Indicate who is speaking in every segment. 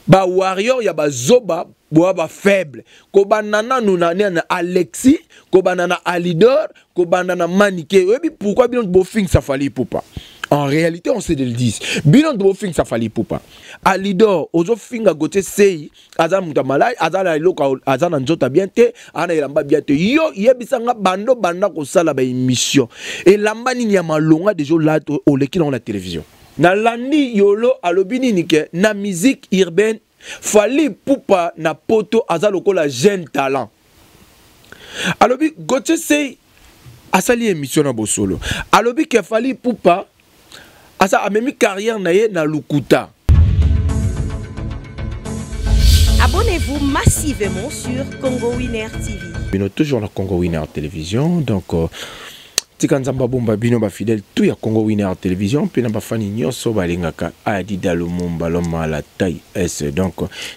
Speaker 1: Ba warrior ya bazoba boa ba faible. Kobanda nanu na na Alexis, kobanda na Alidor, kobanda na Manike. Oyebi pourquoi bino bofingisa Fally Ipupa? En réalité, on sait de le dire. Bino bofingisa Fally Ipupa. Alidor, ozofinga Gauthier Sey, aza mutu ya malai, aza na eloko, aza na nzoto bien te, aza na elamba bien te. Yo yebisa nga bando banda kosala ba émission. Elamba nini ya malonga déjà olati oleki nango na télévision. Nalandi Yolo alobi nini ke na musique urbaine Fally Ipupa na poto aza lokola jeune talent. Alobi Gauthier Sey asali émission na bosolo. Alobi ke Fally Ipupa asa amemi carrière na ye na lukuta.
Speaker 2: Abonnez-vous massivement sur Congo Winner TV.
Speaker 1: Bino toujours na Congo Winner Télévision, donc tika Nzambe abomba bino ba fidèle tout ya Congo Winner Télévision mpe na bafani nyonso balingaka Adida Lumumba l'homme à la taille S. Donc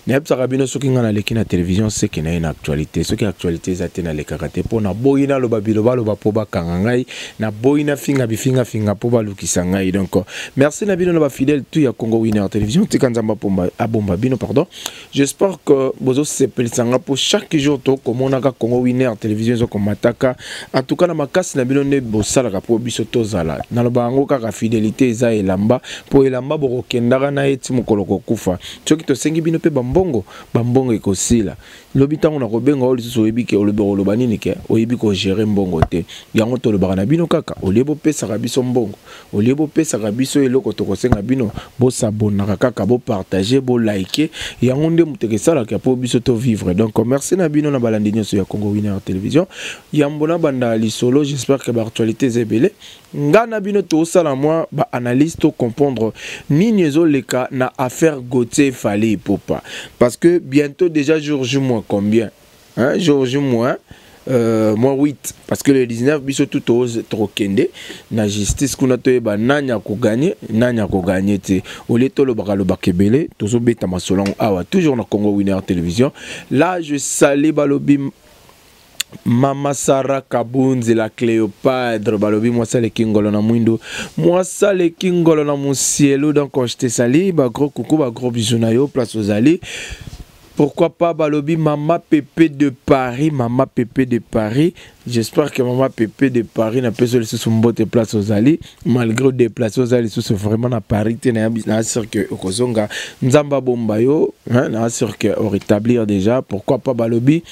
Speaker 1: nayebisaka bino soki ngai naleki na télévision seke na ye na actualité, soki actualité eza te nalekaka te mpo naboyi naloba bilobaloba mpo bakanga ngai, naboyi nafinga bifingafinga mpo balukisa ngai. Donc merci na bino na ba fidèle tout ya Congo Winner Télévision, tika Nzambe abomba bino, pardon. J'espère que bozosepelisa nga mpo chaque jour tokomonaka Congo Winner Télévision ezokomataka. En tout cas na makasi na bino nde bosalaka mpo biso tozala. Naloba yango kaka fidélité eza elamba, mpo elamba bokokendaka na ye ti mokolo kokufa. Soki tosengi bino mpe bambongo, bambongo ekosila. Lobi ntango nakobenga oyo lisusu oyebi ke olobi okoloba nini ke oyebi kogérer mbongo te. Yango tolobaka na bino kaka, olie bopesaka biso mbongo, olie bopesaka biso eloko tokosenga bino, bosabonaka kaka, bopartage, bolike, yango nde moto esalaka po biso to vivre. Donc merci na bino na balandi nyonso ya Congo Winner Télévision. Yambo na banda lisolo, j'espère que ba actualité eza ebele. Nga na bino tosala mwa ba analyse to comprendre nini ezoleka na affaire Gauthier Fally Ipupa, parce que bientôt déjà jour J moins combien, hein, jour J moins moins 8, parce que le 19 biso tout tokende na justice kuna toyeba nani akoganye nani akoganye te. Olie tolobaka lobaka ebele, tozobeta masolo yango awa toujours na Congo Winner Télévision. Là je salue balobi Mama Sarah Kabunzi la Cléopâtre, balobi mwasa leki ngolo na mwindu, mwasa leki ngolo na musielu. Donc je te salue, ba gros coucou, ba gros bisous na yo place ozali. Pourquoi pas balobi Mama Pépé de Paris, Mama Pépé de Paris. J'espère que Mama Pépé de Paris n'a pas sous mbote place ozali, malgré déplacer ozali sous vraiment na Paris te na na sûr que okozonga Nzamba bomba yo, hein, na sûr que au rétablir déjà. Pourquoi pas balobi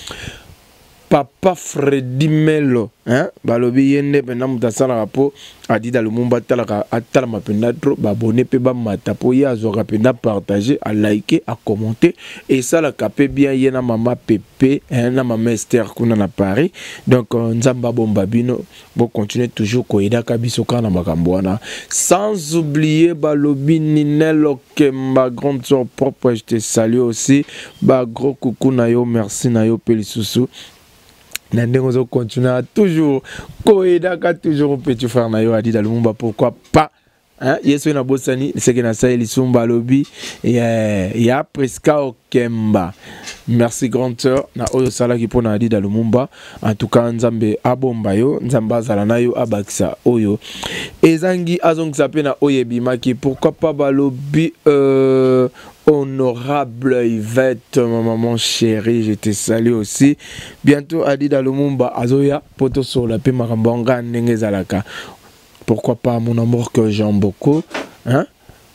Speaker 1: Papa Freddy Melo, hein, balobi yende pena mutasala po Adida Lumumba talaka atala mapenda trop babonné pe ba mata po ye azwaka penda partager, a liker, a commenter et ça la capé bien ye na mama Pépé, hein, na mama Esther kuna na Paris. Donc Nzamba bomba bino bo continuer toujours koyedaka biso kana makambo wana, sans oublier balobi Ninel Okemba, grande sœur propre, je te salue aussi, ba gros coucou na yo, merci na yo pe lisusu. Na ndenge ozo continuer toujours koyedaka toujours petit frère na yo Adida Lumumba, pourquoi pas, hein, yeso na bosani seke na sali lisumba lobi ya, ya Priska Okemba. Merci grande sœur na oyo salaki pona Adida Lumumba. En tout cas Nzambe abomba yo, Nzambe azala na yo, abakisa oyo ezangi azongisa pe na oyo ebimaki. Pourquoi pas balobi honorable Yvette, ma maman chérie, je te salue aussi. Bientôt Adida Lumumba azoya poto sola pe makambo nga ndenge ezalaka. Pourquoi pas mon amour que j'aime beaucoup, hein?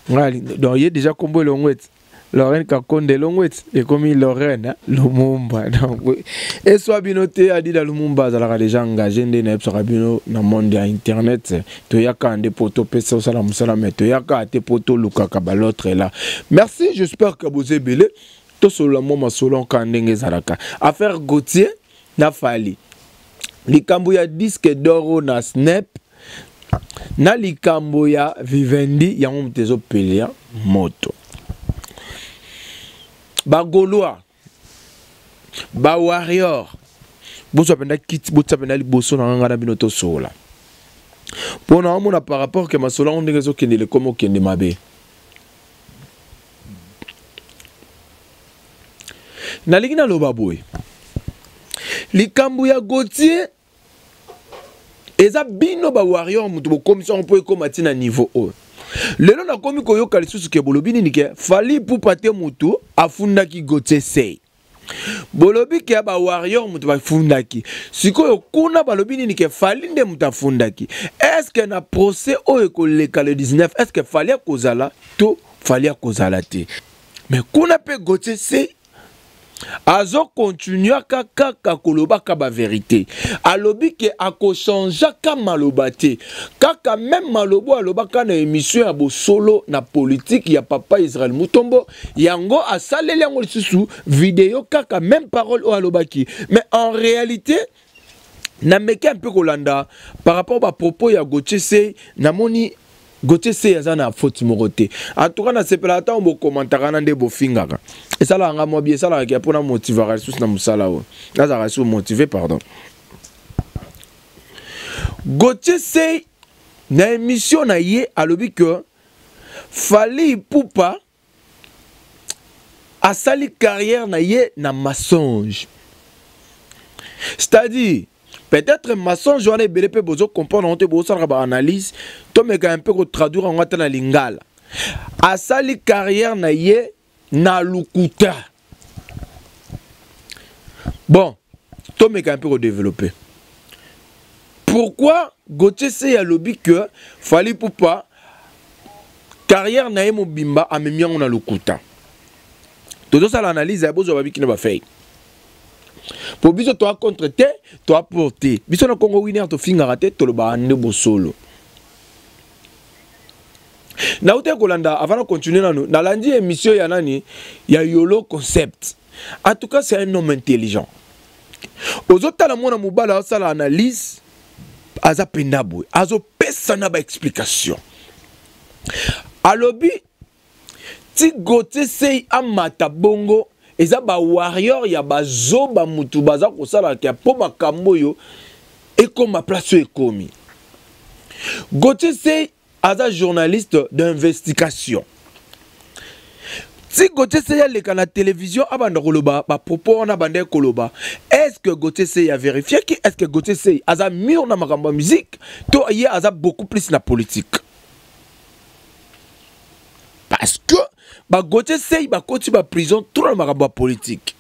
Speaker 1: Donc il y a déjà combo longwet. Lorraine Kakonde longwet et comme Lorraine, hein? Lumumba. Donc et soit binoté Adida Lumumba azalaka déjà engagé ndé na yebisaka bino na monde ya internet. Toyaka nde poto pesa osala musala mais toyaka te poto lukaka ba l'autre là. Merci, j'espère que vous êtes belé. Tosolola mwa masolo nka ndenge ezalaka. Affaire Gauthier na Fally. Likambo ya disque d'or na Snap na likambo ya Vivendi yango moto ezopelia moto. Ba Gaulois, ba Warrior, bozwa mpenza kiti, botia mpenza liboso na nga na bino tosola. Pona omona par rapport ke masolo yango ndenge ezokende lekoma okende mabe. Nalingi naloba boye. Likambo ya Gauthier eza bino ba warrior mutu bokomisa yango mpo ekoma ti na niveau oyo. Lelo nakomi koyoka lisusu ke bolobi nini ke Fally Ipupa te mutu afundaki Gauthier Sey. Bolobi ke ba warrior mutu bafundaki. Sikoyo kuna balobi nini ke Fally nde mutu afundaki. Est-ce que na procès oyo ekoleka le 19, est-ce que Fally akozala to Fally akozala te? Mais kuna pe Gauthier Sey azo continuaka kaka kolobaka ba verite. Alobi ke akochangeaka maloba te. Kaka même malobo alobaka na émission ya bosolo na politique ya papa Israël Mutombo, yango asaleli yango lisusu vidéo kaka même parole oyo alobaki. Mais en réalité, nameki un peu kolanda par rapport ba propos ya Gauthier Sey, namoni Gauthier Sey aza na faute moko te. En tout cas, nasepelaka ntango bokomantaka na nde bofingaka. Esalaka nga mwa bien, esalaka ke mpona motivaka lisusu na mosala oyo. Nazalaka lisusu motivé, pardon. Gauthier Sey, na émission na ye, alobi que Fally Ipupa asali carrière na ye na mensonge. C'est-à-dire, peut-être mensonge wana ebele pe bozo comprendre yango te, bozosalaka ba analyse, tomeka un peu kotraduire yango ata na lingala. Asali carrière na ye na lukuta. Bon, tomeka un peu kodévelopper. Pourquoi Gauthier Sey alobi que Fally Ipupa carrière na ye mobimba amemi yango na lokuta? Tozosala analyse ya bozwa babiki na bafei. Po biso toa contre te, toa pour te. Biso na Congo Winner tofingaka te, tolobaka nde bosolo. Nauti kolanda avant de continuer nanu, nalandi émission ya nani ya Yolo Concept. En tout cas, c'est un homme intelligent. Ozotala mwana mobali azosala analyse, aza penda boye, azopesa na ba explication. Alobi ti Gauthier Sey amata bongo eza ba warrior ya bazoba mutu baza kosala ke po makambo oyo ekoma place oyo ekomi. Gauthier Sey aza journaliste d'investigation. Ti Gauthier Sey aleka na télévision abanda koloba ba propos wana abanda koloba, est-ce que Gauthier Sey a vérifié ki, est-ce que Gauthier Sey aza mûr na makambo ya musique to ye aza beaucoup plus na politique? Parce que ba Gauthier Sey ba koti ba prison trop na makambo ya politique.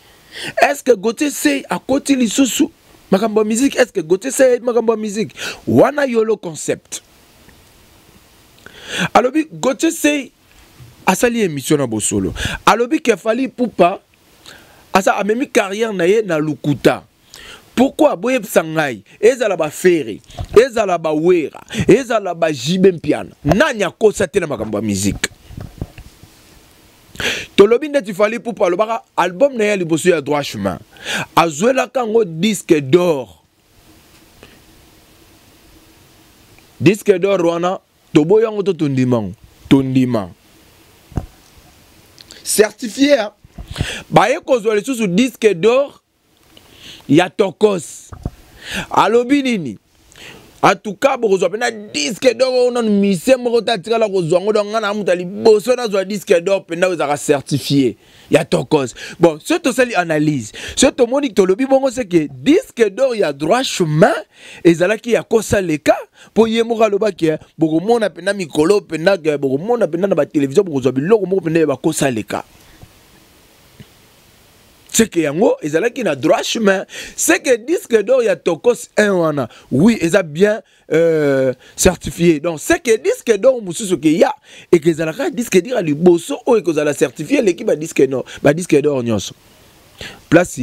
Speaker 1: Est-ce que Gauthier Sey a koti lisusu makambo ya musique? Est-ce que Gauthier Sey a makambo ya musique? Wana Yolo Concept. Alobi Gauthier Sey asali émission na bosolo. Alobi ke Fally Ipupa asa amemi carrière na ye na lukuta. Pourquoi boyebisa ngai ezala ba Ferre, ezala ba Wera, ezala ba JB Mpiana, nani akosa te na makambo ya musique? Tolobi ndeti Fally Ipupa alobaka album na ye ya liboso ya droit chemin, azwelaka yango disque d'or. Disque d'or wana toboyi yango to tondima yango? Tondima. Certifié, hein? Baye kozwa lisusu disque d'or ya Tokos. Alobi nini? En tout cas, bokozwa pena disque d'or oyo nanu musicien moko te atikala kozwa yango, donc nga na moto ya liboso nazwa disque d'or pena oyo ezalaka certifié ya Tokos. Bon, soki tosali analyse, soki tomoni tolobi bongo, c'est que disque d'or ya droit chemin ezalaki ya kosaleka, po ye moko alobaki, bokomona pena mikolo pena, bokomona pena na ba télévision, bokozwa biloko moko pena ya bakosaleka. C'est que yango ezalaki na droit chemin. C'est que disque d'or ya Tokos 1 wana, oui, eza bien certifié. Donc c'est que disque d'or mosusu ke ya et que ezalaka disque d'or ya liboso oyo ekozala certifié l'équipe ya disque d'or, ba disque d'or nyonso. Place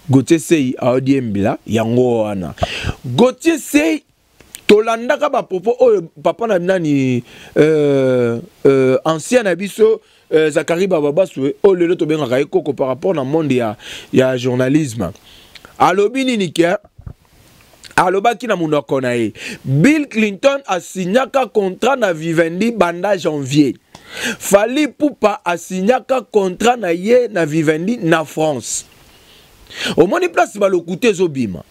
Speaker 1: Gauthier Sey aodiembila yango wana. Gauthier Sey tolandaka ba propos oyo papa na nani ancien na biso Zacharie Bababaswe oyo lelo tobengaka ye koko par rapport na monde ya journalisme. Alobi nini ke alobaki na monoko na ye, Bill Clinton asignaka contrat na Vivendi banda janvier. Fally Ipupa asignaka contrat na ye na Vivendi na France. Omoni place balokute ezobima.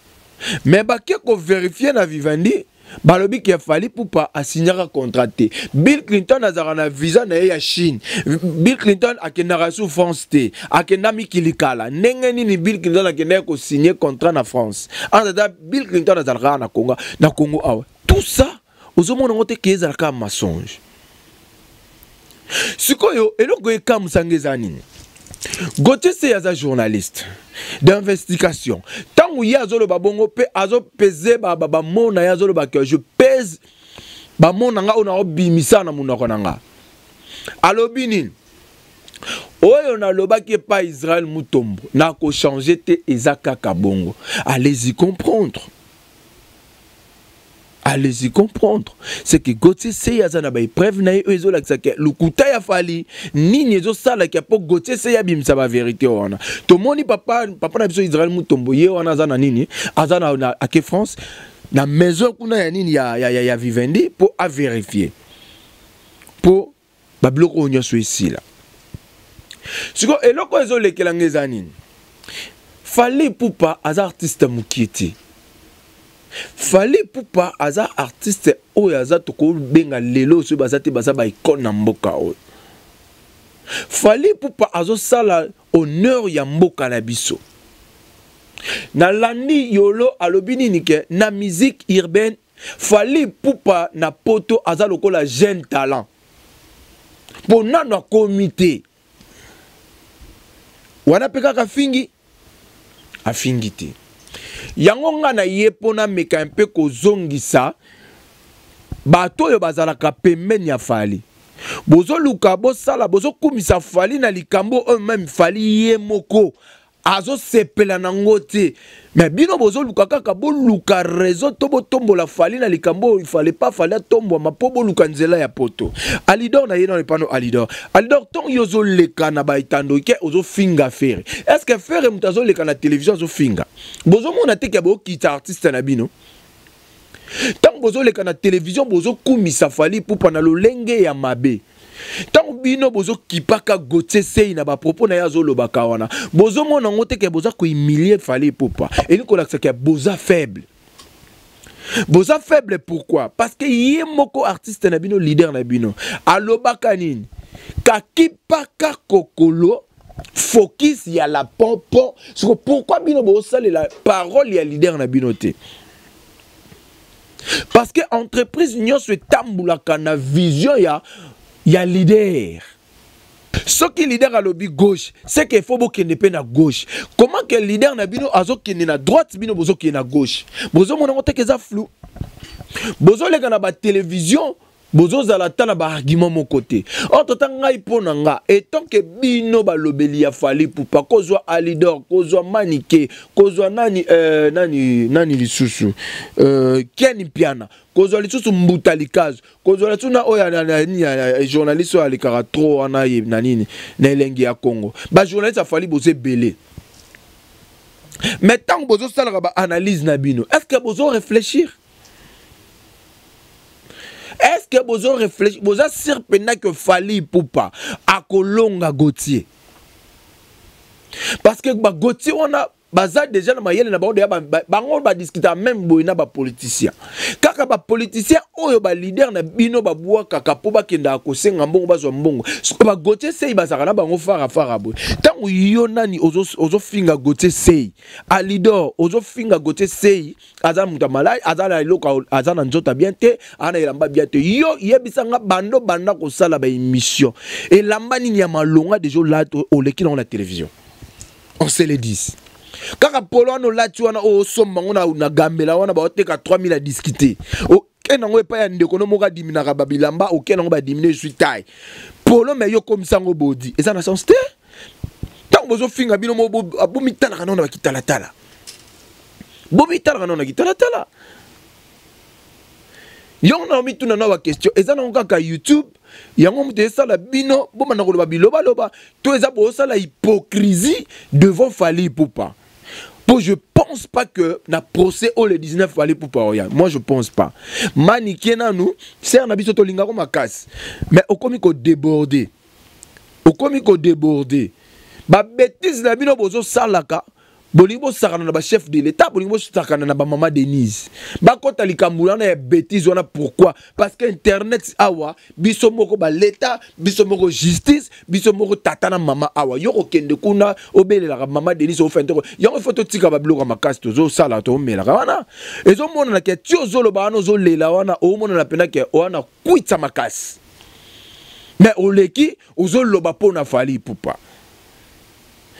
Speaker 1: Mais bake ko vérifier na Vivendi, balobi ke Fally Ipupa asignaka contrat te. Bill Clinton azalaka na visa na ye ya Chine. Bill Clinton akendaka sous France te. Akenda mikili kala. Ndenge nini Bill Clinton akendaki ko signer contrat na France? En tout cas, Bill Clinton azalaka na Congo, na Congo awa. Tout ça, ozomona ngo te ke ezalaka mensonge. Sikoyo eloko ekamwisa nga eza nini? Gauthier Sey aza journaliste d'investigation. Ntango ye azoloba bongo mpe azopese bamo na ye, azoloba ke je pèse bamo na nga oyo naobimisa na monoko na nga. Alobi nini? Oyo nalobaki epai Israël Mutombo, nakochange te, eza kaka bongo. Allez-y comprendre. Allez-y comprendre. C'est que Gauthier Sey aza na ba épreuve na ye oyo ezolakisa ke lokuta ya Fally nini ezosalaka mpo Gauthier Sey abimisa ba vérité wana. Tomoni papa, papa na biso Israël Mutombo, ye wana aza na nini? Aza na ake France na maison kuna ya nini ya Vivendi mpo a vérifier. Mpo ba biloko oyo nyonso esila. Sikoyo eloko oyo ezolekela nga eza nini? Fally Ipupa aza artiste mokie te. Fally Ipupa aza artiste oyo aza tokobenga lelo soki baza te, baza ba icône na mboka oyo. Fally Ipupa azosala honneur ya mboka na biso. Nalandi Yolo alobi nini ke na musique urbaine Fally Ipupa na poto aza lokola jeune talent. Po nano akomi te. Wana pe kaka fingi afingi te. Yango nga na ye po na meka mpe kozongisa bato oyo bazalaka pembeni ya Fally. Bozoluka bosala, bozokumisa Fally na likambo oyo meme Fally ye moko azosepela nango te. Mais bino bozoluka kaka boluka raison to botombola Fally na likambo oyo il fallait pas Fally atombwama mpo boluka nzela ya poto. Alidor na ye na epano Alidor. Alidor, ntongo yo ozoleka na baetando ke ozofinga Ferre. Est-ce que Ferre moto azoleka na télévision azofinga? Bozomona te ke bokita artiste na bino? Ntango bozoleka na télévision bozokumisa Fally Ipupa na lolenge ya mabe. Ntango bino bozokipaka Gauthier Sey na bapropos na ye azolobaka wana, bozomona yango te ke boza kohumilie Fally Ipupa. Elingi kolakisa ke boza faible. Boza faible pourquoi? Parce que ye moko artiste na bino, leader na bino, alobaka nini? Kakipaka kokolo focus ya la pompo. Siko pourquoi bino bosalela parole ya leader na bino te? Parce que entreprise nyonso etambulaka na vision ya leader. Soki leader alobi gauche, c'est qu'il faut bokende pe na gauche. Comment que leader na bino azokende na droite, bino bozokende na gauche? Bozomona ngo te ke eza flou. Bozoleka na ba télévision, bozozala ata na ba argument moko te. Entre temps ngai mpo na nga, etant que bino balobeli ya Fally Ipupa, kozwa Alidor, kozwa Manike, kozwa nani, nani lisusu, Ken Mpiana, kozwa lisusu Mbuta Likazu, kozwa lisusu na oyo ya journaliste oyo alekaka trop wana ye na nini, na elengi ya Congo. Ba journaliste ya Fally boza ebele. Mais tango bozosalaka ba analyse na bino, est-ce que bozo réfléchir? Est-ce que bozo réfléchir? Boza sûr pena que Fally Ipupa akolonga Gauthier? Parce que ba Gauthier wana baza déjà na mayele na bango deya bango ba discuter même boye na ba politicien. Kaka ba politicien oyo ba leader na bino ba bwakaka po bakendaka kosenga mbongo bazwa mbongo. Soki ba Gauthier Sey bazaka na bango fara fara boye. Tango yo nani ozo finga Gauthier Sey, Alidor ozo finga Gauthier Sey, aza moto ya malai, aza na eloko, aza na nzoto bien te, aza na elamba bien te. Yo yebisa nga bando banda kosala ba émission. Elamba nini ya malonga déjà olati, oleki nango na télévision. On se le dit. Kaka polo wana olati wana oyo osomba ngo na gambela wana baoteka 3000 à discuter. Oke nango epai ya ndeko no moko adiminaka ba bilamba, oke nango ba dimine je suis taille. Polo mais yo komisa ngo body. Eza na sens te? Tango bozofinga bino mo bomitalaka nano na bakitalatala. Bomitalaka nano na kitalatala. Yango na mituna na ba question, eza nango kaka YouTube, yango moto esala bino bomanda koloba bilobaloba, to eza bosala hypocrisie devant Fally Ipupa. Po je pense pas que na procès oyo le 19 Fally Ipupa oya. Moi je pense pas. Manikie nanu, ser na biso tolingako makasi. Mais okomi ko déborder. Okomi ko déborder. Ba bêtises na bino bozo salaka, bolingi bosakana na ba chef de l'État, bolingi bosakana na ba mama Denise. Bakota likambo wana ya bêtise wana pourquoi? Parce que internet awa, biso moko ba l'État, biso moko justice, biso moko tata na mama awa. Yo kokende kuna obelelaka mama Denise ofente ko. Yango faut totika ba biloko ya makasi tozo sala to omelaka wana. Ezomonana ke ti ozoloba wana ozolela wana, omonana pena ke wana kwitsa makasi. Mais oleki ozoloba mpo na Fally Ipupa.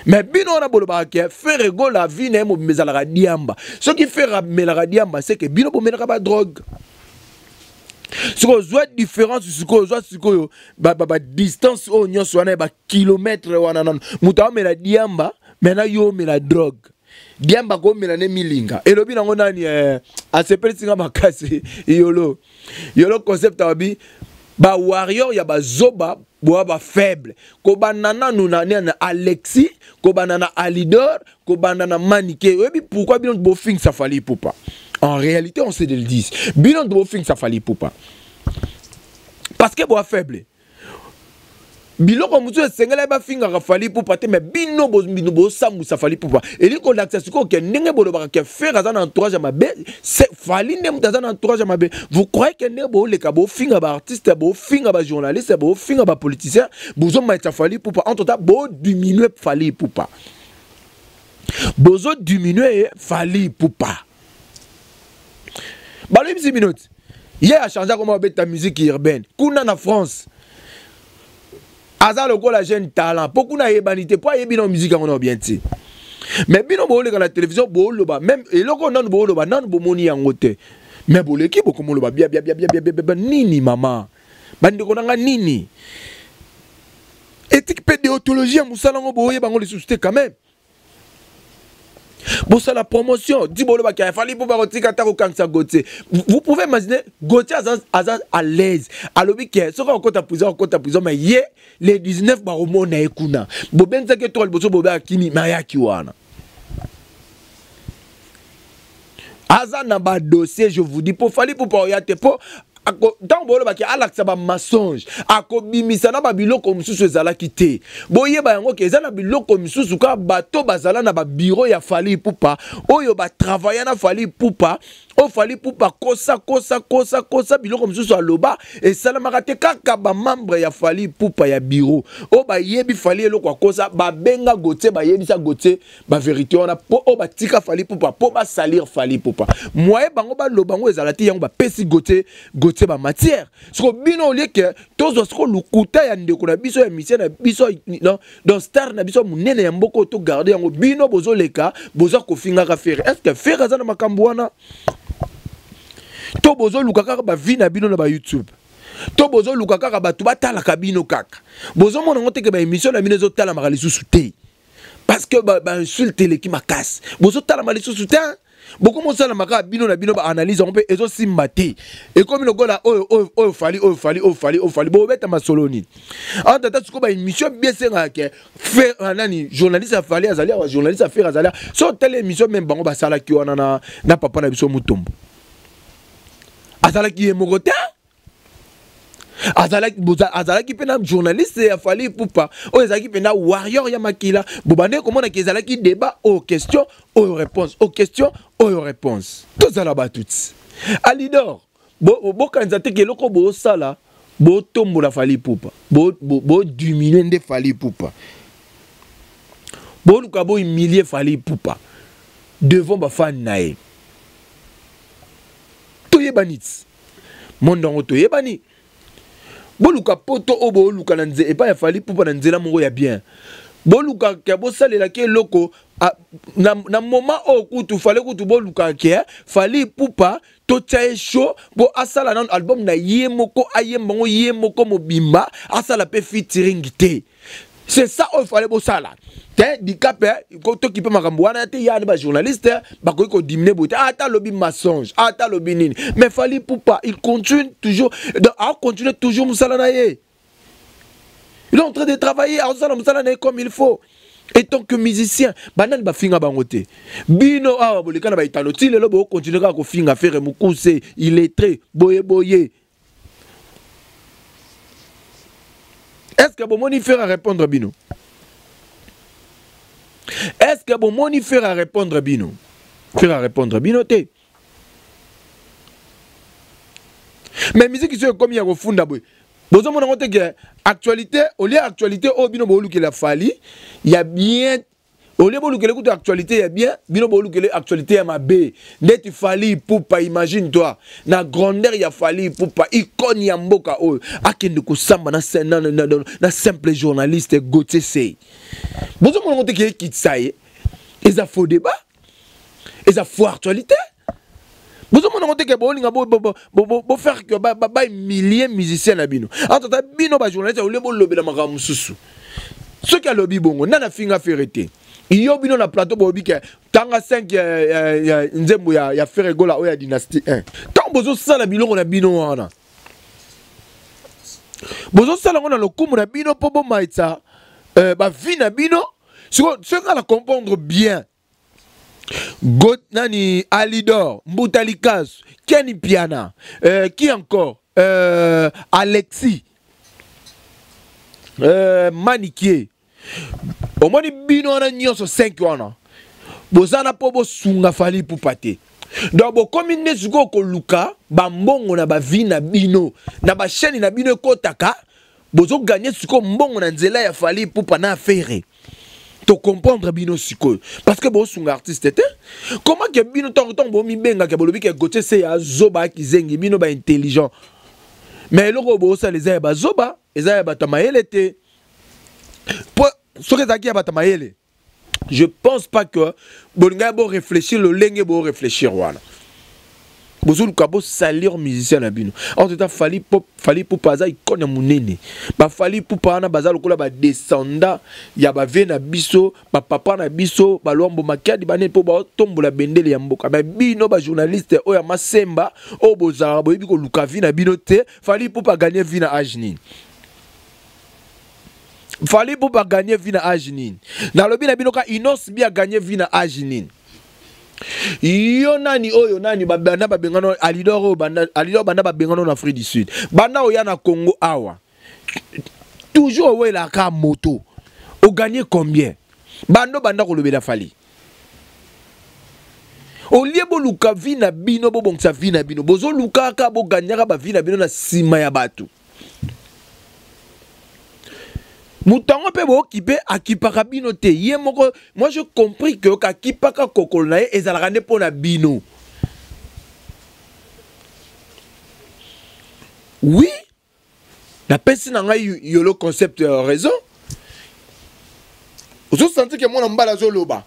Speaker 1: Mais bino wana bolobaka ke Ferre Gola vie na ye mobimba ezalaka diamba. Soki Ferre amelaka diamba, c'est que bino bomelaka ba drogue. Sikoyo ozwa différence, sikoyo ozwa sikoyo ba, ba, ba distance oyo nyonso wana ya ba kilomètre wana nano moto aomela diamba, mais na yo omela drogue. Diamba komela ne milinga elobi nango nani eh, asepelisi nga makasi yolo yolo concept abi ba warrior ya bazoba boa ba faible kobanda nanu na nani Alexis, kobanda na Alidor, kobanda na Manike. Oyebi pourquoi bino bofingisa Fally Ipupa? En réalité, on sait de le dire, bino bofingisa Fally Ipupa parce que boa faible. Biloko mosusu esengelaki bafingaka Fally Ipupa te, mais bino bino bosambwisa Fally Ipupa. Elingi kolakisa sikoyo ke ndenge bolobaka ke Ferre aza na entourage ya mabe, Fally nde moto aza na entourage ya mabe. Vous croyez ke ndenge boleka bofinga baartiste, bofinga bajournaliste, bofinga bapoliticien, bozomaitisa Fally Ipupa, entre temps bodiminue Fally Ipupa, bozodiminue Fally Ipupa. Balobisi bino ti ye achange akoma babeta musique urbaine kuna na France, aza lokola jeune talent mpo kuna ayebani te, mpo ayebi na musique yango na bien te. Mais bino booleka na télévision, booloba même eloko nanu booloba nanu bomoni yango te, mais boleki bokomoloba bia bia bia bia bia bia nini. Mama, bandeko na nga, nini éthique mpe déontologie ya mosala yango boyeba yango lisusu te? Quand même bosala promotion di bolobaki afali mpo bakotika ata kokangisa Gautier. Vous pouvez imaginer, Gautier aza, aza à l'aise, alobi ke soki akokota prison, akokota prison, mais ye le 19 bakomona ye kuna. Bobengisaki etoka liboso, bobe akimi, me ayaki wana aza na badossier. Je vous dis, mpo Fally mpo oya te, mpo ntango bolobaki alakisa bamensonge, akobimisa na babiloko mosusu ezalaki te. Boyeba yango ke eza na biloko misusu kaka bato bazala na babiro ya Fally Ipupa, oyo batravailla na Fally Ipupa, oyo Fally Ipupa kosa kosa kosa kosa, biloko mosusu aloba esalamaka te. Kaka bamembre ya Fally Ipupa ya biro oyo bayebi Fally eloko akosa, babenga Gautier, bayebisa Gautier bavérité wana, mpo oyo batika Fally Ipupa mpo basalir Fally Ipupa. Moye bango baloba yango ezala te, yango bapesi Gautier, Gautier bamatière. Siko bino olie ke tozwa siko lokuta ya ndeko na biso, ya musicien na biso, non, donc star na biso monene ya mboka oyo, togarde yango. Bino bozoleka, boza kofingaka Ferre. Est ce que Ferre aza na makambo wana? To bozoluka kaka bavie na bino na bayoutube, to bozoluka kaka bato batalaka bino kaka. Bozomona yango teke baémission na bino ezotalamaka lisusu te parce que bainsulte eleki makasi, bozotalama lisusu te. Bokomi osalama kaka bino na bino baanalyse yango mpe ezosimba te. Ekomi lokola oyo oyo oyo Fally, oyo Fally, oyo Fally, oyo Fally. Bobeta masolo nini en tata? Sikoyo baémission bien esengaka ke nani, journaliste ya Fally azali awa, journaliste ya Ferre azali awa. So otali émission même bango basalaki wana na papa na biso Mutombo, azalaki ye moko te, azalaki mpe na journaliste ya Fally Ipupa oyo ezalaki mpenza warrior ya makila. Bobandeki komonaki ezalaki débat, oyo question, oyo réponse, oyo question, oyo réponse. Tozala bato ti Alidor, bokanisa te ke eloko bosala botombola Fally Ipupa, bodiminue nde Fally Ipupa. Boluka bohumilie Fally Ipupa devant bafani na ye. Toyebani ti monde yango, toyebani. Boluka poto oyo booluka na nze epai ya Fally Ipupa na nzela moko ya bien. Boluka ke bosalelaki eloko na moment oyo kutu fale kutu boluka ke Fally Ipupa totia ye show mpo asala nano album na ye moko, ayemba yango ye moko mobimba, asala mpe featuring te. C'est ça oyo fale bosala te. Dikape toki mpe makambo wana te ya ni bajournaliste bakoki kodimine boye te, ata alobi mensonge, ata alobi nini, mais Fally Ipupa, il continue toujours, donc acontinue toujours mosala na ye. Il est en train de travailler, azosala mosala na ye comme il faut. Et tant que musicien, banani bafinga bango te? Bino awa boleka na baitano ti lelo, bokontinue kaka kofinga Ferre mokuse, illettré, boye boye. Est ce que bomoni Ferre arépondre bino? Est ce que bomoni Ferre arépondre bino? Ferre arépondre bino te. Mais musique so ekomi ya kofunda boye, bozomona yango te ke actualité olia actualité oyo bino boolukela Fally ya bien. Au lieu bolukele kutu actualité ya bien, bino bolukele actualité ya mabe. Ndeti Fally Ipupa, imagine toi, na grandeur ya Fally Ipupa, icône ya mboka oyo, akende kosamba na, na, na, na, na simple journaliste Gauthier Sey. Bozomona ngo te ke ekitisa ye. Eza faux débat. Eza faux actualité. Bozomona ngo te ke bolinga bo bo bo bo faire que ba ba humilier musicien na bino. En tout cas bino ba journaliste au lieu bolobela makambo mosusu. Soki alobi bongo, nana finga Ferre te. Yo bino na plateau bolobi ke tanga 5 nzembo ya Ferre Gola oyo ya Dynastie 1. Tant bozosala biloko na bino wana. Bozosala ngo na lokumu na bino po bomaitsa ba vie na bino. Siko soki na comprendre bien. God, nani Alidor, Mbuta Likasu, Kenny Piana, qui encore? Alexis, Manikie. Omoni bino wana nyonso 5 wana. Bozana po bosunga Fally Ipupa te. Donc bokomi nde sikoyo koluka ba mbongo na ba vie na bino, na ba chaîne na bino ekotaka, bozo gagner sikoyo mbongo na nzela ya Fally Ipupa na Ferre. To comprendre bino sikoyo parce que bosunga artiste te. Comment que bino tango tango bomi benga ke bolobi ke Gauthier Sey azoba kizengi bino ba intelligent. Mais eloko bosala eza ya bazoba, eza ya bato ya mayele te. Po soki ezalaki ya bato ya mayele, je pense pas que bolinga bo réfléchir lolenge bo réfléchir wana. Bozoluka bo salir musicien na bino. En tout cas Fally Pop, Fally Ipupa aza icône ya monene. Ba Fally Ipupa wana baza lokola ba descendant ya ba vie na biso, ba papa na biso, ba Luambo Makiadi bane po ba tombola bendele ya mboka. Mais bino ba journaliste oyo ya Masemba, oyo bozalaka boyebi koluka vie na bino te, Fally Ipupa gagner vie na âge nini? Fally Ipupa gagner vie na âge nini? Nalobi na bino ka Innoss'B a gagner vie na âge nini? Yo nani oyo nani ba banda ba bengano Alidor oyo banda Alidor banda ba bengano na Afrique du Sud. Banda oya na Congo awa. Toujours owela ka moto. O gagner combien? Bando banda kolobela Fally. Au lieu boluka vie na bino bobongisa vie na bino, bozoluka ka bo gagnaka ba vie na bino na sima ya bato. Mutango pe bokipe akipaka bino te. Ye moko, moi je compris que kakipaka kokolo na ye ezalaka nde pona bino. Oui, napesi na ngai yolo concept ya raison. Ozo sentir que mwana mbala azoloba.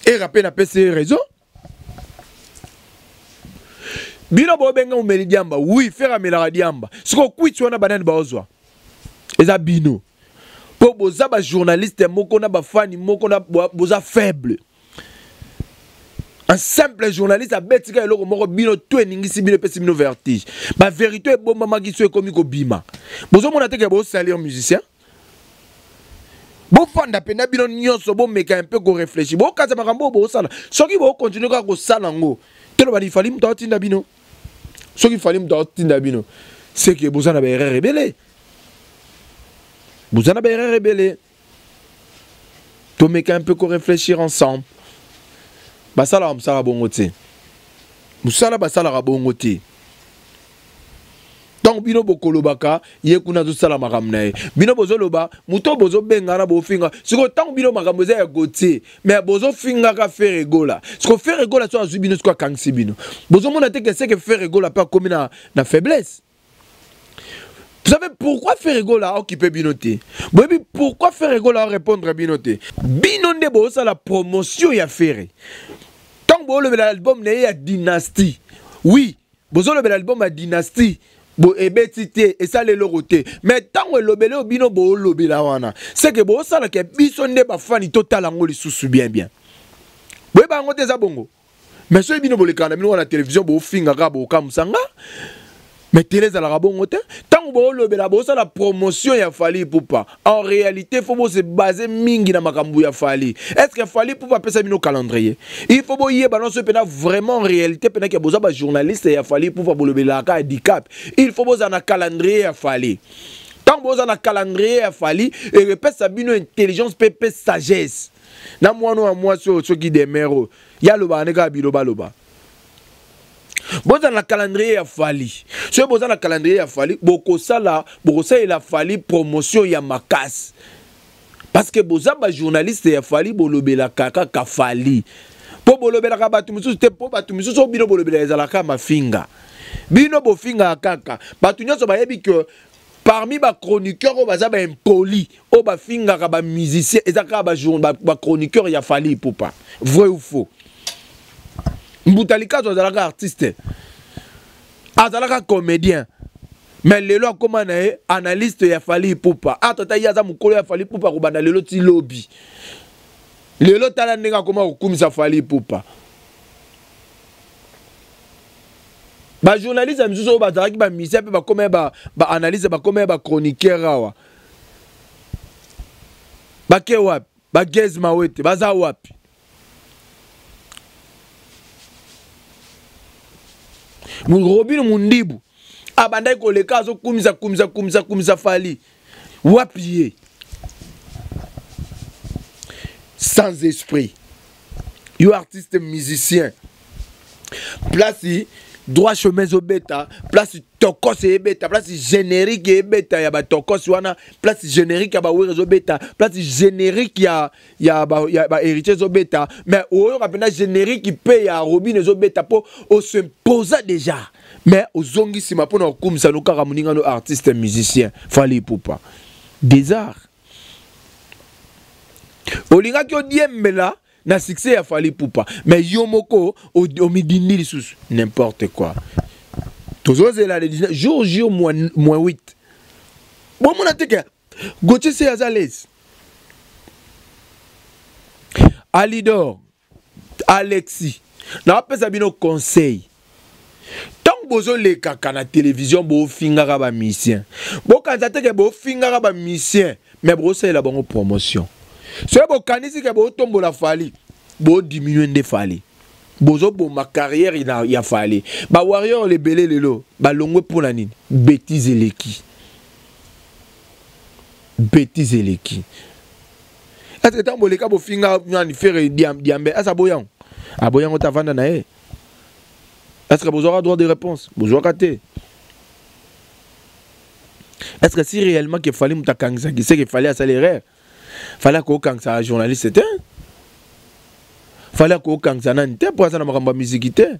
Speaker 1: Era pe napesi ye raison. Bino bobenga omeli diamba. Oui, Ferre amelaka diamba. Siko kwiti wana banani baozwa. Eza bino. Po boza ba journaliste moko na ba fani moko na boza faible. Un simple journaliste abetika eloko moko bino to eningisi bino pesi bino vertige. Ba vérité ebomba maki so ekomi kobima. Bozo mona te ke bo salir musicien. Bofanda pena bino nyonso bomeka un peu ko réfléchir. Bokaza makambo bosala. Soki bo continuer kaka kosala ngo, toloba ni Fally mutu atinda bino. Soki Fally mutu atinda bino, c'est que boza na ba erreur ebele. Boza na ba erreur ebele. Tomeka un peu ko réfléchir ensemble. Basala mosala bongo te. Mosala basalaka bongo te. Donc bino bokolobaka ye kuna azosala makambo na ye. Bino bozoloba moto bozobenga na bofinga. Siko tango bino makambo eza ya Gauthier, mais bozofingaka Ferre Gola. Siko Ferre Gola so azwi bino siko akangisi bino. Bozomona te que c'est que Ferre Gola pe akomi na faiblesse. Vous savez pourquoi Ferre Gola a occupé bino te? Boyebi pourquoi Ferre Gola a répondre bino te? Bino nde bozosala promotion ya Ferre. Tango bolobela album na ye ya Dynastie. Oui, bozolobela album ya Dynastie. Bo ebeti te, esala eloko te. Mais tango elobele oyo bino bolobela wana, c'est que bosala ke biso nde bafani totala yango lisusu bien bien. Boyeba yango te eza bongo. Mais soki bino bolekaka na bino wana télévision bofingaka bokamusanga, mais télé ezalaka bongo te. Tango bolobela bosala promotion ya Fally Ipupa, en réalité faut bo se baser mingi na makambo ya Fally. Est-ce que Fally Ipupa apesa bino calendrier? Il faut boyeba non so pena vraiment en réalité pena ke boza ba journaliste ya Fally Ipupa bolobelaka handicap. Il faut boza na calendrier ya Fally. Tango boza na calendrier ya Fally, epesa bino intelligence pe pe sagesse. Na mwana wa mwasi oyo soki demero ya loba ne kaka biloba loba. Boza na calendrier ya Fally. Soki boza na calendrier ya Fally, bokosala, bokosalela Fally promotion ya makasi. Parce que boza ba journaliste ya Fally, bolobelaka kaka Fally. Po bolobelaka bato mosusu te, po bato mosusu oyo bino bolobelaka ezalaka mafinga. Bino bofingaka kaka. Bato nyonso bayebi que parmi ba chroniqueurs oyo baza ba impoli, oyo bafingaka ba musiciens, eza kaka ba chroniqueurs ya Fally Ipupa. Vrai ou faux? Mbuta Likazu azalaka artiste, azalaka comédien, mais lelo akoma na ye analyste ya Fally Ipupa. Ah, tata, ye aza mokolo ya Fally Ipupa kobanda lelo ti lobi. Lelo tala ndenge akoma kokumisa Fally Ipupa. Ba journaliste ya misusu oyo bazalaki ba musicien mpe bakoma ya ba analyste, bakoma ya ba chroniqueur awa. Bake wapi? Ba Gaz Mawete baza wapi? Robino Mundibu abandaki koleka azokumisa kumisa kumisa kumisa Fally, wapi ye? Sans esprit. Yo artiste musicien, place droit chemin ezobeta, place tokos eyebeta, place générique eyebeta ya batokos wana, place générique ya bawere ezobeta, place générique ya ba héritier ezobeta, mais oyoka mpenza générique mpe ya Robin ezobeta mpo osimposa déjà, mais ozongi nsima mpona kokumisa no kaka moninga no artiste musicien Fally Ipupa. Bizarre. Olingaki odiembela na succès ya Fally Ipupa, mais yo moko omidindi lisusu. N'importe quoi. Tozozela le 19 jour jour moins 8. Bomona te ke Gauthier se aza lese. Alidor, Alexis, napesa bino conseil. Ntango bozolekaka na télévision, bofingaka bamusicien, bokanisa te ke bofingaka bamusicien, mais bokosalela bango promotion. Soki bokanisi ke botombola Fally, bodiminue nde Fally, bozoboma carrière ya Fally. Bawarrior lebele lelo balongwe mpona nini? Bétise eleki, bétise eleki. Est-ce ntango boleka bofinga nani, Ferre diambe, asa aboyango, aboyango te, avanda na ye? Est-ce que bozwaka droit de réponse? Bozwaka te. Est-ce que si réellement ke Fally moto akangisaki, c'est que Fally asali erreur? Fally akokangisa journaliste te, Fally akokangisa nani te, mpo aza na makambo ya miziki te.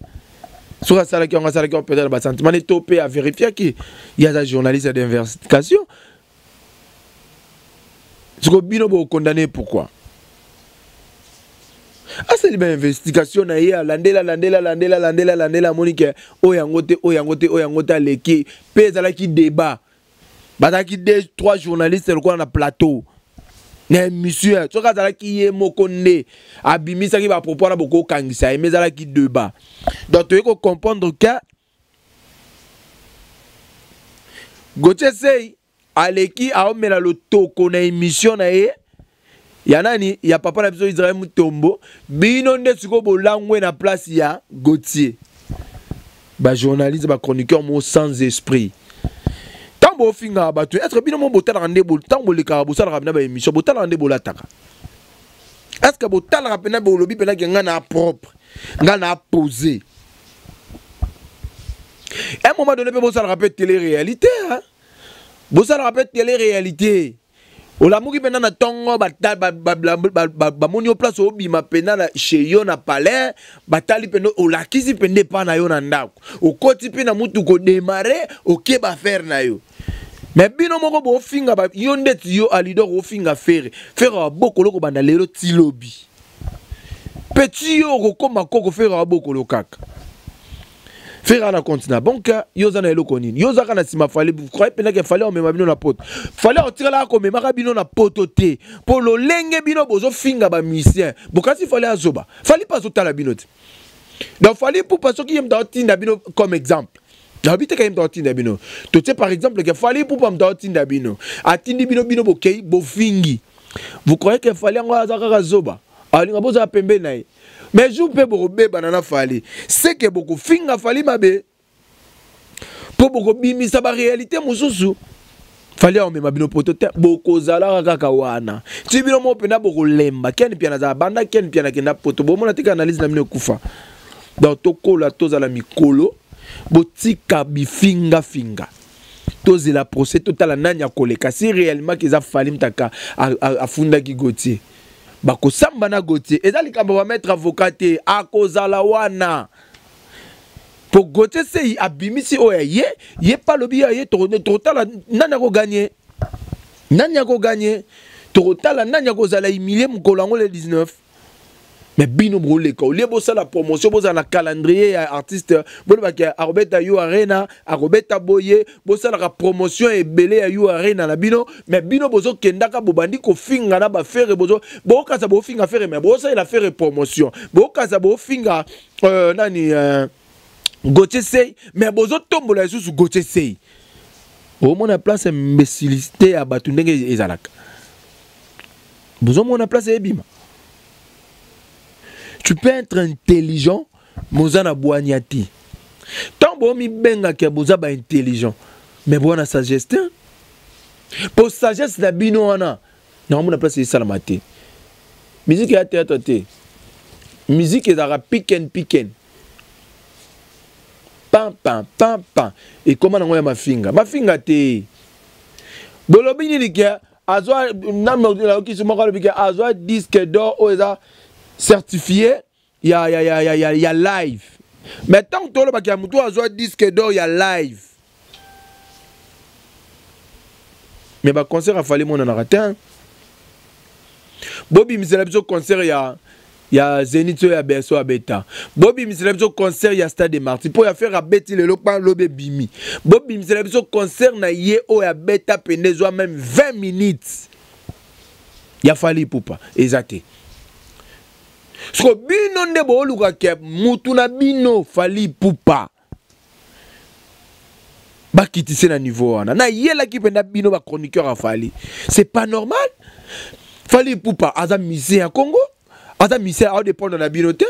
Speaker 1: Soki asalaki yango, asalaki yango peut-être basentiment ne to mpe avérifiaki ye aza journaliste d'investigation. Siko bino bokondane pourquoi? Asali bainvestigation na ye, alandela, alandela, alandela, alandela, alandela, amoni ke oyo yango te, oyo yango te, oyo yango te. Aleki mpe ezalaki débat, bazalaki deux trois journalistes lokola na plateau na émission. Soki azalaki ye moko nde abimisaki bapropos wana, bokokangisa ye, mais ezalaki débat. Donc toyei kocomprendre ke Gauthier Sey aleki aomela lotoko na émission na ye ya nani, ya papa na biso Israel Mutombo. Bino nde sikoyo bolangwe na place ya Gauthier, bajournaliste, bachroniqueur mo sans esprit. Ntango bofingaka bato, est ce que bino mo botalaka nde ntango bolekaka, bosalaka mpena baémission, botalaka nde bolataka? Est ce que botalaka mpena, bolobi mpena ke ngai na propre, ngai na posé? Un moment donné mpe bosalaka mpe télé réalité, hein? Bosalaka mpe télé réalité. Olamuki mpenza na ntongo, bamoni yo place obima mpenza na chez yo na palais, batali mpenza, olakisi mpenza epa na yo na ndako, okoti mpe na mutuka, odémarrer, oke baaffaire na yo. Mais bino moko bofinga yo ndeti yo Alidor, ofinga Ferre. Ferre abokolo kobanda lelo ti lobi, mpe ti yo okokóma koko, Ferre abokolo kaka. Ferre na compte na banque, yo oza na eloko nini? Yo ozaka na nsima Fally. Croyez mpenza ke Fally omema bino na poto? Fally otikalaka komemaka bino na poto te, mpo lolenge bino bozofinga bamusicien, bokasi Fally azoba. Fally mpe azotala bino te. Donc Fally Ipupa, soki ye moto aotinda bino, comme exemple, nayebi te ka ye moto aotinda bino, totie par exemple ke Fally Ipupa moto aotinda bino, atindi bino, bino bokei bofingi, vous croyez ke Fally yango aza kaka zoba, alinga bozala pembeni na ye? Mais jour mpe bokobebana na Fally, seke bokofinga Fally mabe, mpo bokobimisa baréalité mosusu. Fally aomema bino poto te, bokozalaka kaka wana ti bino moko mpenza bokolemba. Ken Piana azala banda Ken Piana akenda poto, bomona tika analyse na bino ekufa. Donc tokola, tozala mikolo, botika bifingafinga. Tozela procès, totala nani akoleka. Si réellement eza Fally mutaka afundaki Gautier, bakosamba na Gautier. Eza likambo bamaître avocat te, akozala wana po Gautier Sei abimisi oyo ya ye, ye mpe alobi ya ye. Tokotala nani akogagner, nani akogagner. Tokotala nani akozala humilié mokolo yango, le 19. Mais bino boleka, olie bosala promotion, bozala na calendrier ya artiste, bolobaki akobeta U Arena, akobeta boye, bosalaka promotion ebele ya U Arena na bino. Mais bino bozokendaka, bobandi kofinga na baFerre, bokasa bofinga Ferre, mais bosalela Ferre promotion, bokasa bofinga nani, Gautier Sei, mais bozotombola lisusu Gautier Sei. Omona place imbécilité ya bato ndenge ezalaka, bozomona place ebima. Tu peux être intelligent, mais oza na bwanya te. Ntango bomibengaka boza baintelligent, mais bowana sagesse te, po sagesse na bino wana naomona place esalama te. Musique ya théâtre te, musique ezalaka piken piken, pam pam pam pam, ekóma nango ya mafinga mafinga te. Bolobi nini ke azwa nayoki moko alobi ke azwa disque d'or oyo eza certifié ya live. Mais ntango tolobaki ya motu azwa disque d'or ya live, mais baconcert afali monanaka te. Bobimisela biso concert ya Zénith oyo ya Bercy abeta, bobimisela biso concert ya Stade de Martyr mpo ya Ferre abeti lelo mpa lobi ebimi. Bobimisela biso concert na ye oyo abeta pene ezwa même 20 minutes ya Fally Ipupa eza te. Siko bino nde boolukaka mutu na bino Fally Ipupa bakitise na niveau wana. Nayelaki mpenza bino bachroniqueur ya Fally, c'est pas normal. Fally Ipupa aza musicien ya Congo, aza musicien, aodépendre na bino te.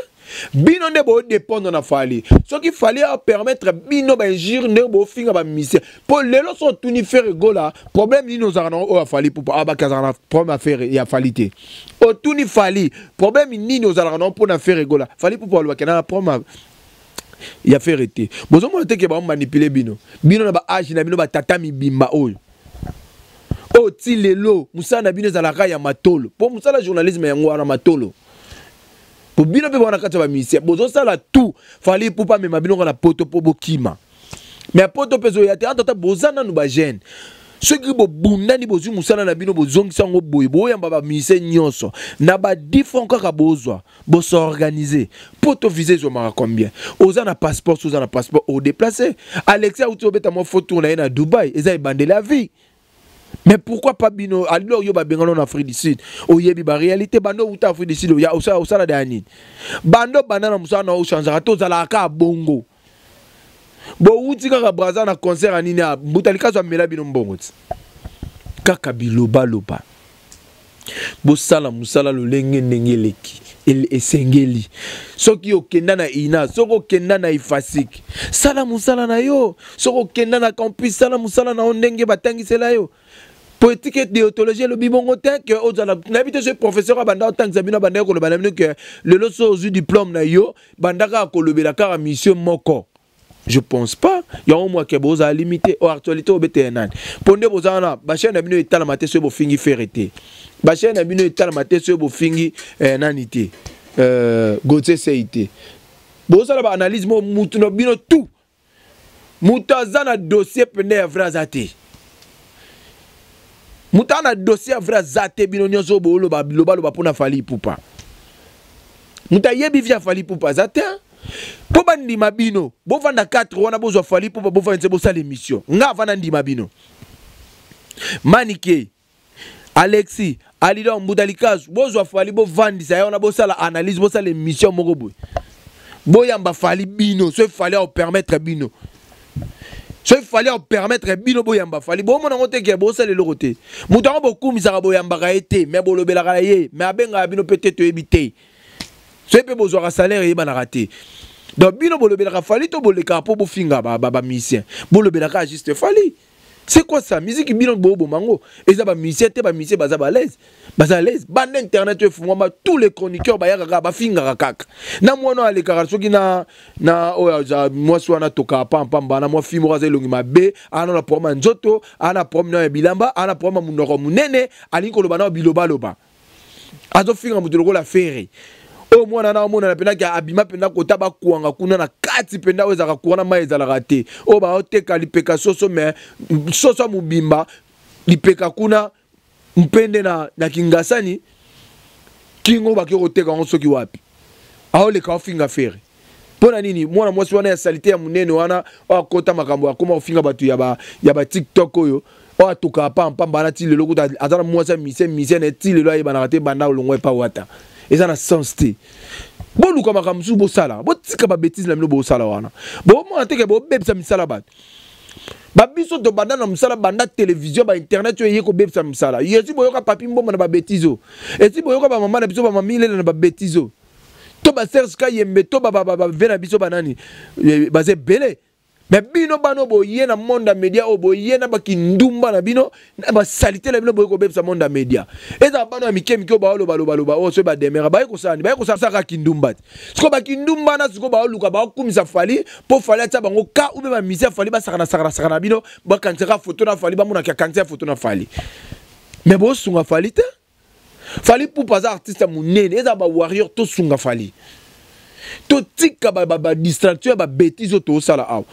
Speaker 1: Bino nde boodépendre na Fally. Soki Fally apermettre bino bainjure, ndenge bofinga bamusicien, mpo lelo so otuni Ferre Gola: "Problème nini ozalaka nango oyo afali Pupa?" Abaki azalaka na problème affaire ya Fally te. Otuni Fally: "Problème nini ozalaka nango mpona Ferre Gola?" Fally Pupa alobaki na problème ya Ferre te. Bozomona te ke baomanipuler bino, bino na baage na bino, batata mibimba oyo ti lelo mosala na bino ezalaka ya matolo, mpo mosala journalisme yango wana matolo. Po bino mpe wana kati ya bamusicien bozosala tout Fally Ipupa amema bino na poto mpo bokima, mais poto mpe ezoya te. Antata boza nanu bajeune. Soki bobundani, bozwi mosala na bino, bozongisa yango boye, boyamba bamusicien nyonso na badifferent kaka, bozwa bos'organiser mpo to visa ezwamaka combien? Oza na passeport, so oza na passeport, odéplace. Alexis auti obeta mwa faux tour na ye na Dubai, eza ebandeli ya vie. Mais pourquoi pas bino? Alors yo babengano na Afrique du Sud, oyebi baréalité. Bando outa Afrique du Sud, osala deya nini? Bando banda na mosala na ochangeaka te, ozalaka kaka bongo. Bowuti kaka Braza na concert ya nini, mbuta likaso amela bino mbongo ti kaka bilobaloba. Bosala mosala lolenge ndenge eleki esengeli. Soki okenda na ina, soki okenda na IFASIC, sala mosala na yo. Soki okenda na campus, sala mosala na yo ndenge batangisela yo. Politique, déontologie elobi bongo te ke ozala. Nayebi te soki professeur abanda otangisa bino, abandaki koloba na bino ke lelo so ozwi diplôme na yo, banda kaka kolobela kaka mission moko. Je pense pas yango mwake bozala limité o actualité obetela nani, mpo nde bozala na bachaîne na bino etalama te soki bofingi Ferre te, bachaîne na bino etalama te soki bofingi nani te, Gautier Sei te. Bozala baanalyse mo mutu na bino tout, moto aza na dossier pene ya vrai aza te, moto aza na dossier ya vrai aza te. Bino nyonso oyo booloba lobaloba mpona Fally Ipupa, moto ayebi vie ya Fally Ipupa aza te mpo bandima bino. Bovanda 4 wana, bozwa Fally Ipupa, bovanda nse, bosala émission. Nga avanda ndima bino, Manike, Alexis, Alidon, Mbuta Likasu, bozwa Fally, bovandisa ye wana, bosala analyse, bosala émission moko boye, boyamba Fally. Bino so Fally aopermettre bino, so Fally aopermettre bino boyamba Fally, bomona yango te ke bosala eloko te. Moto yango bokumisaka, boyambaka ye te, mais bolobelaka ye, mais abengaka bino mpe te. Toyebi te soki mpe bozwaka salaire, eyebanaka te. Donc bino bolobelaka Fally to bolekaka mpo bofinga bamusicien? Bolobelaka juste Fally. C'est quoi ça? Musique bino boboma yango eza bamusicien te. Bamusicien baza balaise, baza l'aise. Banda internet oyo efungwama, tous les chroniqueurs bayaka kaka, bafingaka kaka. Na mwana oyo alekaka soki na oyo aza mwasi wana, tokaka pampamba na mwa fille moko aza elongi mabe, ana na problème ya nzoto, ana na problème ya bilamba, ana problème ya monoko monene, alingi koloba na bilobaloba, azofinga moto lokola Ferre. Oyo mwana na omonana mpendaki abima mpenza kota bakwanga kuna na kati mpenza, oyo ezalaka courant na mai ezalaka te, oyo baoteka lipeka soso, mais soso ya mobimba lipeka kuna mpende na Kingasani kingo, baki koteka yango soki wapi. Aoleka ofinga Ferre mpo na nini? Mwana mwasi wana ya saleté ya monene wana, oyo akota makambo, akóma kofinga bato ya ba TikTok, oyo atokaka pampamba wana, ti lelo kuta aza na mwasi ya mise mise na ti lelo ayebanaka te. Banda olongwa epa wata, eza na sens te. Boluka makambo mosusu bosala, botika babêtises na bino bosala wana. Bomona teke bobebisa misala bato babiso. Tobanda na mosala banda télévision, bainternet oyo eye kobebisa mosala. Yesi boyoka Papi Mbomba na babêtises oyo, esi boyoka bamama na biso, bamamilela na babêtises oyo, to baSerge Kayembe, to bave na biso banani, baza ebele. Mais bino bano boye na monde ya média oyo, boye na bakindumba na bino, na basaleté na bino, boye kobebisa monde ya média. Ezala bano ya mike mike oyo baolobaloba oyo, soki bademera baye kosala nini? Baye kosala kindumba te. Sikoyo bakindumba na sikoyo baoluka baokumisa Fally mpo Fally atia bango ka ube bamisi ya Fally, basakana sakana sakana na bino, bakanisaka foto na Fally, bamonaka akanisi ya foto na Fally, mais bosunga Fally te. Fally Ipupa aza artiste ya monene, eza bawarrior. Tosunga Fally, totika badistraction ya babêtises oyo tozosala awa.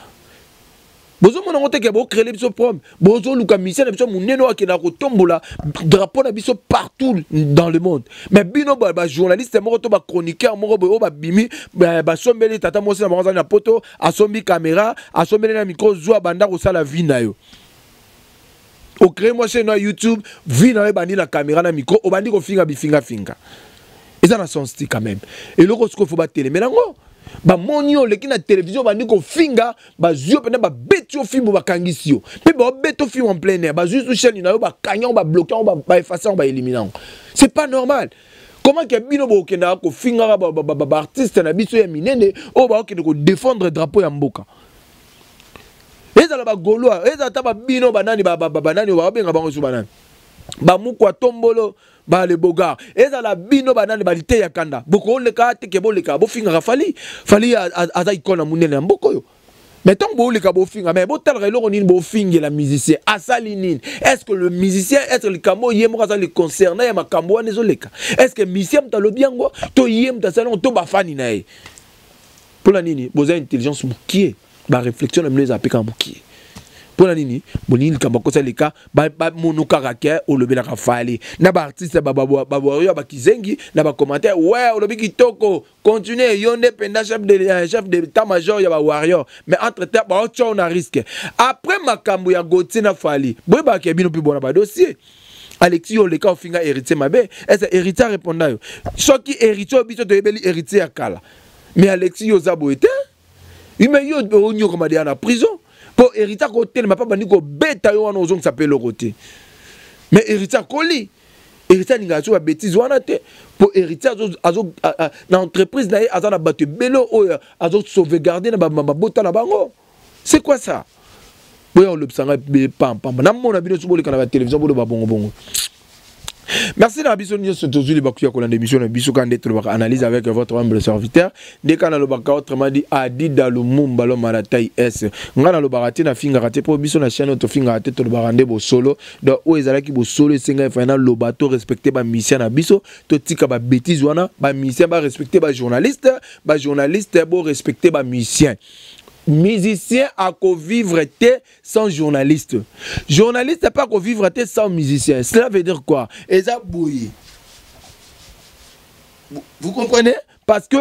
Speaker 1: Bozomona yango teke bocréer biso problème. Bozoluka mission na biso monene oyo akendaka kotombola drapeau na biso partout dans le monde, mais bino bajournaliste moko to bachroniqueur moko boye oyo babimi, basombeli tata mwasi na bango azali na poto, asombi caméra, asombeli na micro, zwa banda kosala vie na yo. Ocréer mwa chaîne na YouTube, vie na yo ebandi na caméra na micro, obandi kofinga bifingafinga, eza na sens te quand même. Eloko sikoyo faut batelemela yango. Bamoni yo oleki na télévision, bandi kofinga, bazwi yo mpenza, babeti yo fimbo, bakangisi yo mpe baobeta yo fimbo en plein air, bazwi su chaîne na yo, bakangi yango, babloquer yango, baeffacer yango, baéliminer yango. C'est pas normal. Comment ke bino bokendaka kofingaka baartiste na biso ya minene oyo baokende kodéfendre drapeau ya mboka? Ezala bagaulois, ezala ata babino banani, banani baobenga bango su banani, bamukwa tombolo, bale bogar, ezala bino banani, balite ya kanda, bokoleka teke boleka bofingaka Fally. Fally aza icône ya monene ya mboka oyo, mais ntango boleka bofinga, mais botalaka eloko nini bofingela musicien? Asali nini? Est ce que le musicien, est ce que likambo ye moko azali concerné ya makambo wana ezoleka? Est ce que musicien moto alobi yango, to ye moto asali yango, to bafani na ye? Mpona nini boza intelligence mokie, baréflexion na bino eza mpe kaka mokie? Mpona nini bolingi likambo akosa leka bamono kaka ke olobelaka Fally na baartiste baoyo bakizengi na bacommentaire? We olobi kitoko, continue, yo nde mpenza chef d'état major ya bawarrior. Mais entre temps baotya na risque. Après makambo ya Gautier na Fally, boyebaka bino mpe bona badossier. Alexis, yo oleka ofinga Héritier mabe, ese Héritier areponda yo? Soki Héritier oyo biso toyebeli, Héritier ya kala, mais Alexis, yo oza boye te. Mais yo onyokama deya na prison mpo Héritier akotelema mpe bandi kobeta yo wana, ozongisa mpe eloko te. Mais Héritier akoli, Héritier alingaka so babêtises wana te, mpo Héritier na entreprise na ye aza na bato ebele oyo azosauvegarde na mabota na bango. C'est quoi ça? Boya olobisa ngai pampamba, namona bino so boleka na batelevizio, boloba bongobongo. Merci na biso nyonso tozwi libaku ya kolanda émission na biso. Kaka nde tolobaka, analyse avec votre humble serviteur, nde kaka nalobaka, autrement dit Adida Lumumba, l'homme à la taille S. Ngai nalobaka te, nafingaka te, mpo biso na chaîne oyo tofingaka te, tolobaka nde bosolo. Donc oyo ezalaki bosolo, esengai efai naloba. To respecter bamusicien na biso, totika babêtises wana. Bamusicien barespecter bajournaliste, bajournaliste borespecter bamusicien. Musicien akovivre te sans journaliste, journaliste pas akovivre te sans musicien. Cela veut dire quoi? Eza boye, vous comprenez? Parce que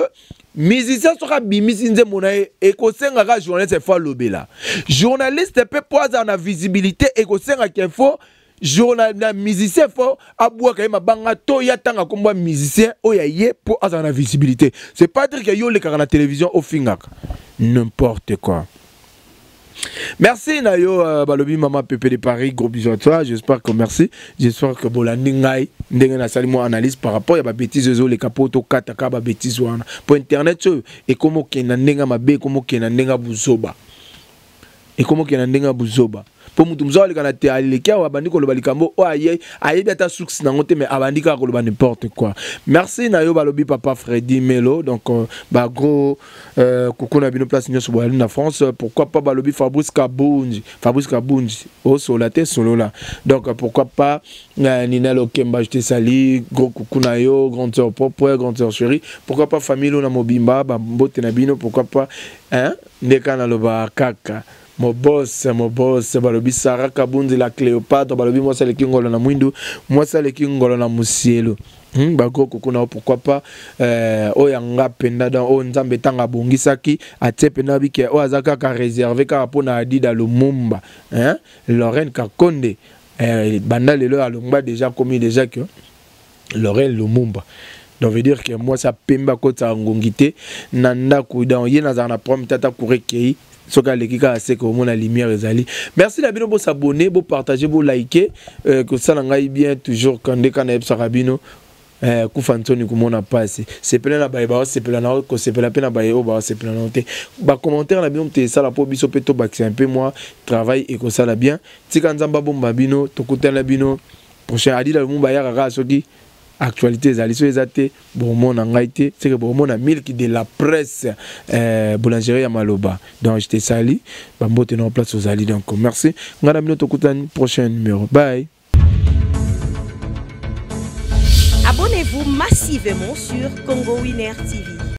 Speaker 1: musicien soki abimisi nzembo na ye, ekosengaka journaliste faut alobela. Journaliste mpe mpo azala na visibilité, ekosengaka faut journal na musicien faut abwaka ye mabanga to ye atanga nkombo ya musicien oyo aye mpo azala na visibilité. C'est pas dire que yo olekaka na télévision ofingaka n'importe quoi. Merci na yo, balobi mama Pepe de Paris, gros bisous à toi. J'espère que merci, j'espère que bolandi ngai ndenge nasali mwa analyse par rapport ya babêtises ezoleka, mpo tokataka babêtises wana, po internet oyo ekoma okenda ndenge mabe, ekoma okenda ndenge buzoba. Ekomokende na ndenge ya buzoba, mpo moto mosusu aleka na te, aleki awa, abandi koloba likambo oyo aye ayebi ata source nango te, mais abandi kaka koloba n'importe quoi. Merci na yo, balobi papa Freddy Melo. Donc bagros coucou na bino place nyonso boyali na France. Pourquoi pas balobi Fabrice Kabunji, Fabrice Kabunji osola te, solola. Donc pourquoi pas Nina Lokemba, je te salue, gros coucou na yo, grande sœur propre, grande sœur chérie. Pourquoi pas famille na mobimba, bambote na bino. Pourquoi pas, hein, ndeka naloba kaka mon boss, mon boss, balobi Sarah Kabunzi, la Cléopâtre, balobi mwasi aleki ngolo na mwindu, mwasi aleki ngolo na musielo. Bagros coucou na. Pourquoi pas oyo anga mpenza, donc oyo Nzambe ntango abongisaki, atie mpenza bike oyo aza kaka réservé kaka mpona Adida Lumumba, hein? Lorraine Kakonde, banda lelo alongba déjà, komi déjà que Lorraine Lumumba. Donc veut dire que mwasi apembe akotaka ngongi te na ndako. Donc ye nazala na problème te, ata courant ekei, soki aleki kaka seke omona lumière ezali. Merci na bino, bosabonner, bopartager, bolike, kosala ngai bien toujours. Nde kaka nayebisaka bino, kufa ntoni komona mpasi, sepela na baye baosepela na kosepela, mpe na baye oyo baosepela na te. Bacommentaire na bino te esala mpo biso mpe tobakisa mpe mwa travail, ekosala bien. Tika Nzambe abomba bino, tokutana bino prochain. Adila Lumumba ayaka kaka soki actualité ezali. So eza te, bomona ngai te, seke bomona Milk de la Presse, boulangerie ya maloba. Donc je te sali, bambote na place ozali. Donc merci, ngai na bino tokutani prochain numéro. Bye.
Speaker 2: Abonnez-vous massivement sur Congo Winner TV.